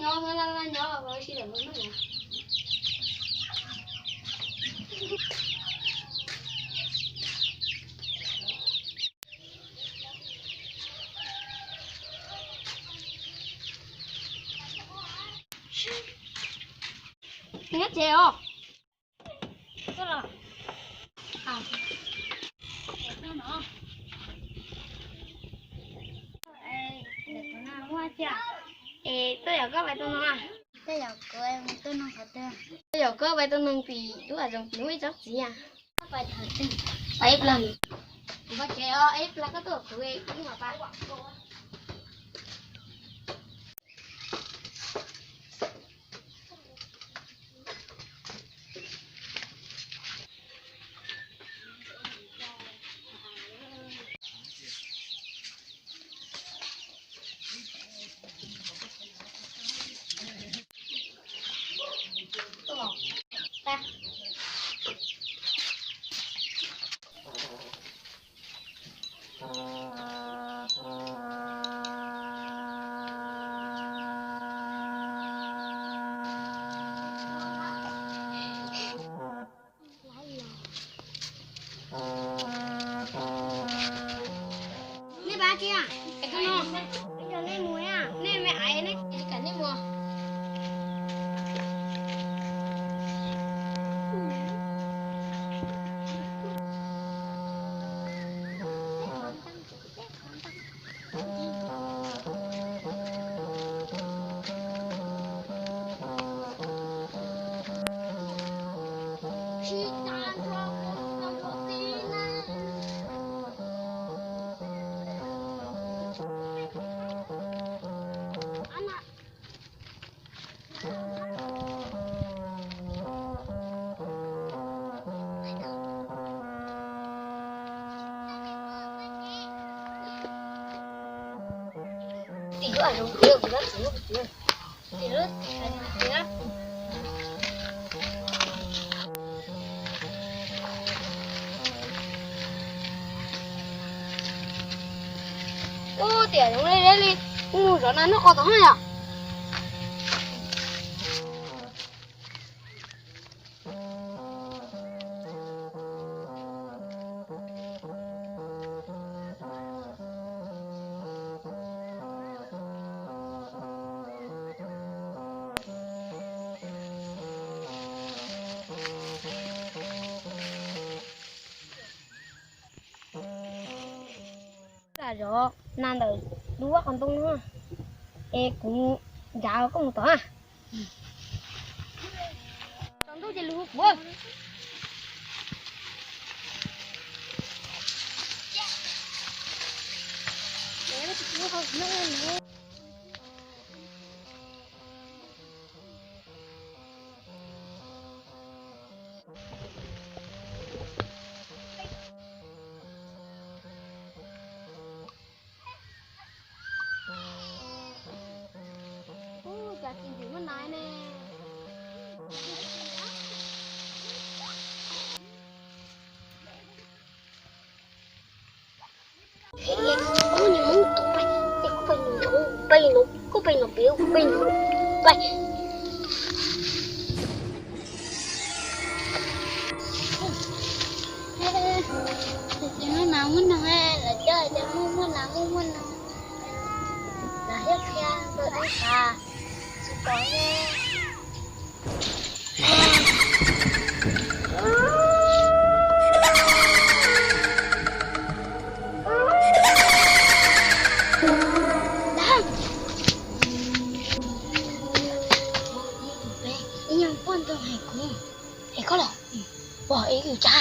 Nyob, nyob, nyob, ua si lawm. Nyob tsev os. Es tuaj yaum koj pais tua noog. Tuaj yaum kuv mus tua noog qhov twg? Tuaj yaum koj pais tua noog tim lub hav zoov tim muaj ib tsob txiv. Pais ib plag, pais ib plag koj tuaj kuv ib mam pab. Nej pab tsi, nej mus, nej me aiv, nej tsis kam nej mus. Ub, tiam zoov li li, mus zov nas noj qos tom haj yom. Zov nas ntawm lub vaj qos ntoo no, es kuv ncav koj mus tom na. Tsaus ntuj ces lwm hu kuv. Ub, cas tsis ntxim muaj nas ne. Kuv niam hmoob tus pais, kuv pais nrov, pais nrov, kuv pais nrov pem, kuv pais nrov pem. Ces muaj nas muaj noog, lawv coj tias muaj muaj nas muaj muaj noog, lawv thiaj qhia rau ib qho tsis pom ne. Ib nyuag poj ntxoog hais kuv, es koj los, pom es yus tsa.